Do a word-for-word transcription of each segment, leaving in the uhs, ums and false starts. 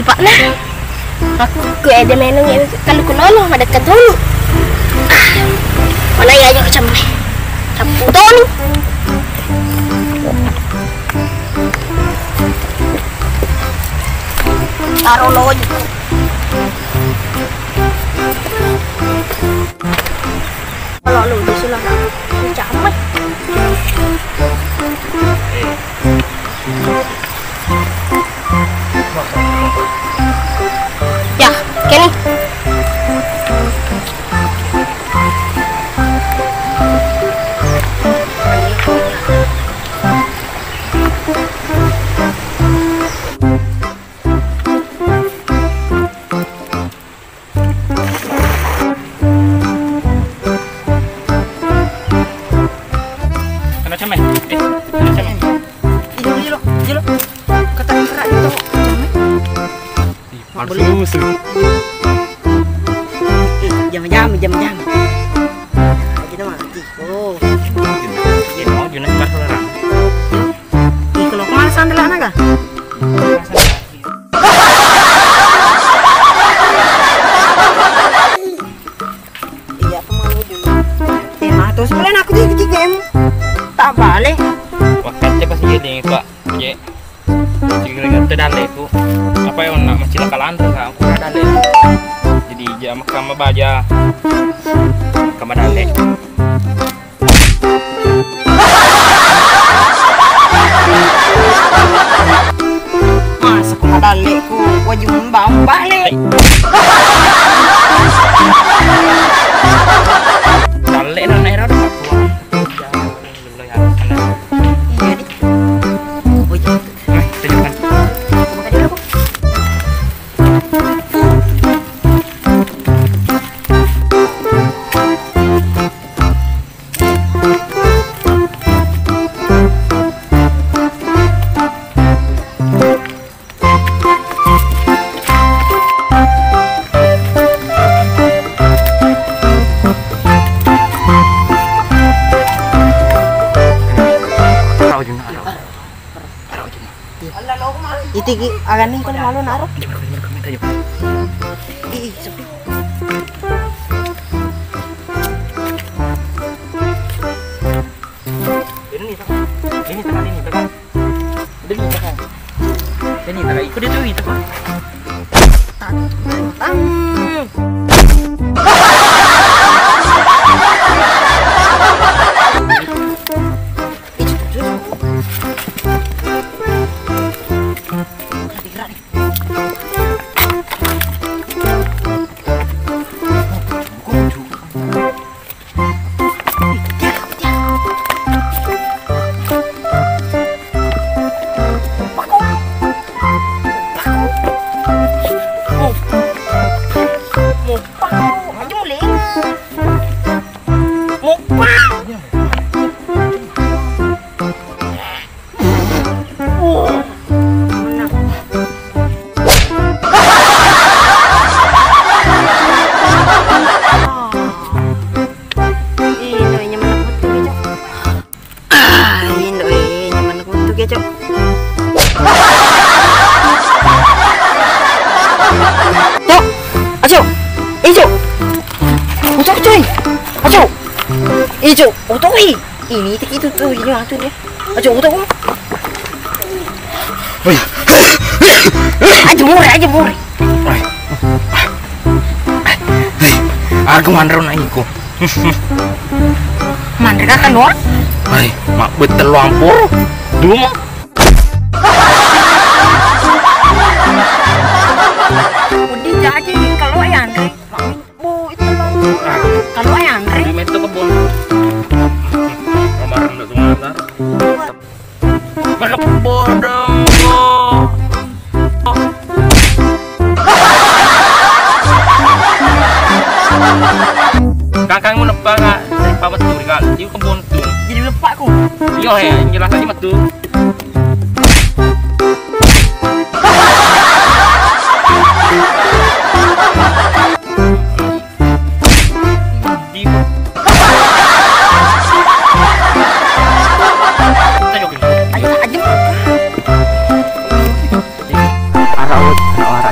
Pakna, aku ku ede menung ya, kalau ku lolo madekka tonu. Ah, mana ya, ayo camme. Cappu tonu. Taro loji. Kalau lu disulang aku, aku camme. Ya, kene. Kena cemeh. Eh, kena cemeh. Ini dulu, dulu. Kata kerak itu, cemeh. Ih, palsu. Ih, jam-jam, jam-jam. Lagi nama? Ih, oh. Iya, mau jenis keras orang. Ih, kalau kemana sandal anak, ah? Iya, aku mau dulu. Eh, mah, terus boleh aku tiga, tiga em. Tak balik. Waktu pas giling, Pak. Ye. Tiga kali kata dalleku. Apa yang nak macilaka lanro, Kak? Aku udah dalle. Jadi, jam kama baja. Kama dalle. Masa ku madalleku wajib mbak-mbak le. Dalle na naira udah matuang. Iya di. Oh iya. Nah, tunjukkan. Buka dulu, Bu. Arau juna, arau. Arau juna. Iti ki, agani ko malu naro. Ih, ih, sepi. Ini nih, Kak. Ini, Kak, ini, Kak. Ini, Kak. Ini, Kak. Ikut dia tuh, itu, Kak. Tang, tang. Itu tuh. Gerak, gerak, nih. Ih, Indo, eh, nyaman aku betul, Cok. Ah, Indo, eh, nyaman aku betul, Cok. Cok, ayo, eh, Cok. Utuk, coy. Ayo. Eh, Cok, utuk, eh. Ini tik itu tuh, ini atur ya. Aja udah, Bang. Oh iya. Aja mure, aja mure. Hai. Hai. Aku manre na iko. Manre kakak lo? Hai, mak betel lo ampur. Dulu mah. Udah jadi kalau ya, Andre. Bu, itu, Bang. Kalau yang Andre. Di metu kebun. Kemarin udah tuh ntar. Kebun dong. Kakangmu lepas, Kak. Saya pamit dulu, Kak. Itu kebun tuh. Jadi lupa aku. Iya, ya, jelas aja metu. Ayo, ayo. Ara, ara, ara,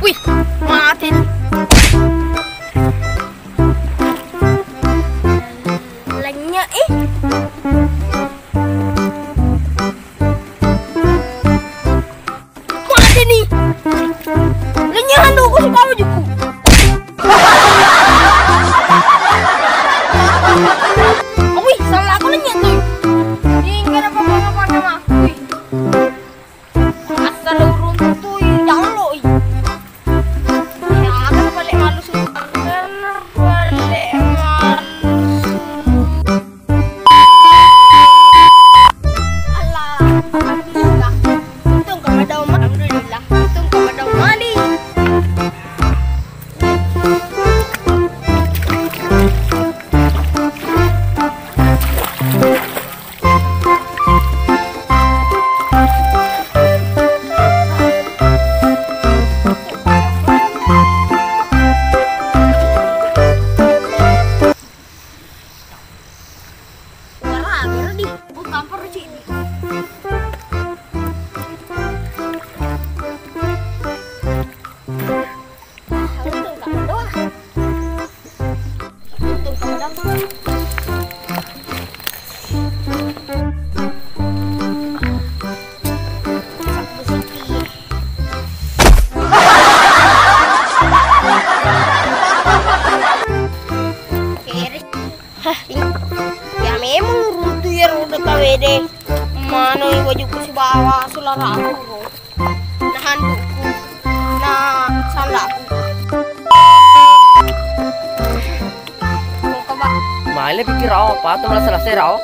Mati. Lennye, eh. Mati ni. Lennye handoku suka wajuku. Wih, salah aku lennye tuh. Ini kenapa mama pakai mah? Wih. Asal urung tui jallo i. Ya, kan balik malu su. Bener balik malu su. Allah, alhamdulillah. Untung kamadau ma-, alhamdulillah. Untung kamadau mali. Wara, mira di. Oh, tampar sini. Untung kamadau. Untung kamadau. Hah, ya memang runtu ya roda tawede. Manoi wajuku sibawa sularaku. Nah, handukku. Nah, salaku. Coba. Male pikir rao, apa tu malah selesai rao.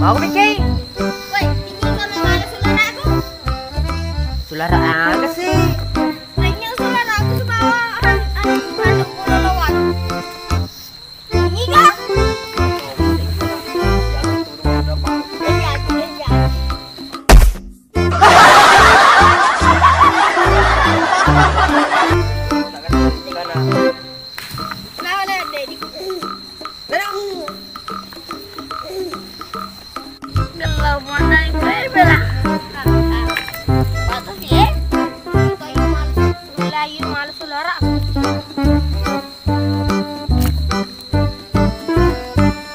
Mau, Miki? Woi, ini kalau malah sularaku. Sulara aga sih? Hanya suara aku sama han-, han-, handuk bola lawan. Ini kah? Iya, iya, iya. Nah, nah, dek, di-, nah, nah. Gelo mana ibu bela. Patut ye. Kau yang malu, wilayah malu sulara.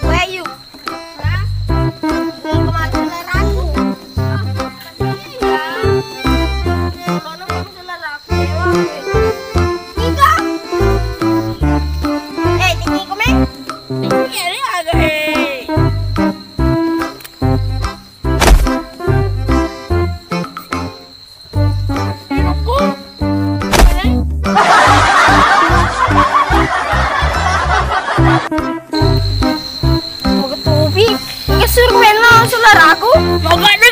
Where you? Hah? Ini kemarin sularaku. Iya. Kono kamu sularaku. Tiga. Eh, tinggi kau, Meng. Tinggi ya, dia agak, eh. Moga topi, engka survei no sularaku. Moga de